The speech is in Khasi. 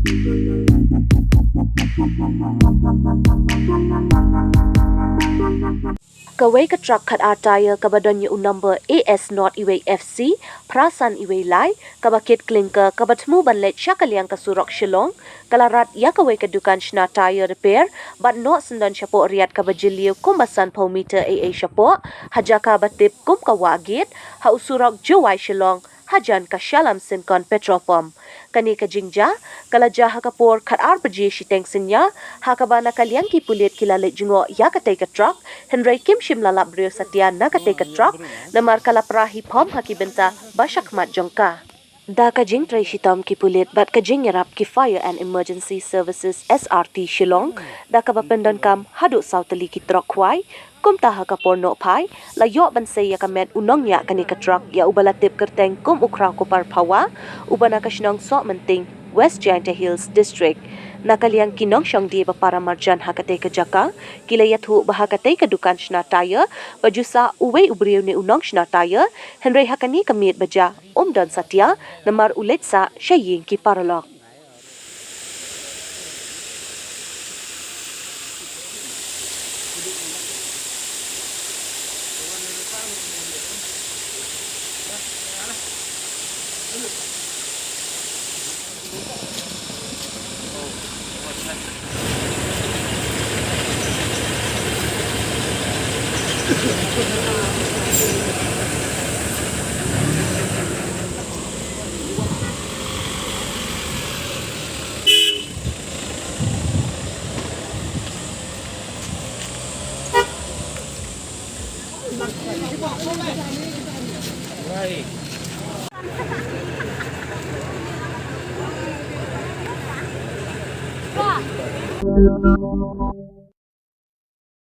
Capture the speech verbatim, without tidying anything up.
Kawei ka truck khat ar tyre kaba don ïa u number A S not iwei F C phra san iwei lai, kaba kit klinker kaba thmu ban leit sha ka liang ka surok Shillong, ka la rat ïa kawei ka dukan shna tyre repair bad noh syndon shapoh riat kaba jylliew kumba sanphew meter ei ei shapoh, ha jaka ba tip kum ka Wah Gate, ha u surok Jowai Shillong, hajan ka Shalom Syngkon petrol pump. Kane ka jingjia ka la jia ha ka por khat ar baje shiteng synñia, ha kaba na ka liang ki pulit ki la leit jngoh ïa katei ka truck, hynrei kim shym la lap briew satia na katei ka truck, namar ka la pra hi pom ha ki bynta ba shakhmat jong ka. Da ka jingtrei shitom ki pulit bad ka jingïarap ki Fire and Emergency Services, S R T Shillong, da kaba pyndonkam haduh saw tylli ki truck khwai, kumta ha ka por nohphai, la ïoh ban sei ïa ka met u nongñiah kane ka truck, ïa uba la tip kyrteng kum u Khraw Kupar Phawa, uba na ka shnong Sohmynting, West Jaintia Hills District. Na ka liang ki nongshong die ba para marjan ha katei ka jaka, ki la ïathuh ba ha katei ka dukan shna tyre, ba ju sah uwei u briew ne u nongshna tyre, hynrei ha kane ka miet ba jia, um don satia, namar u leit sah sha ïing ki paralok.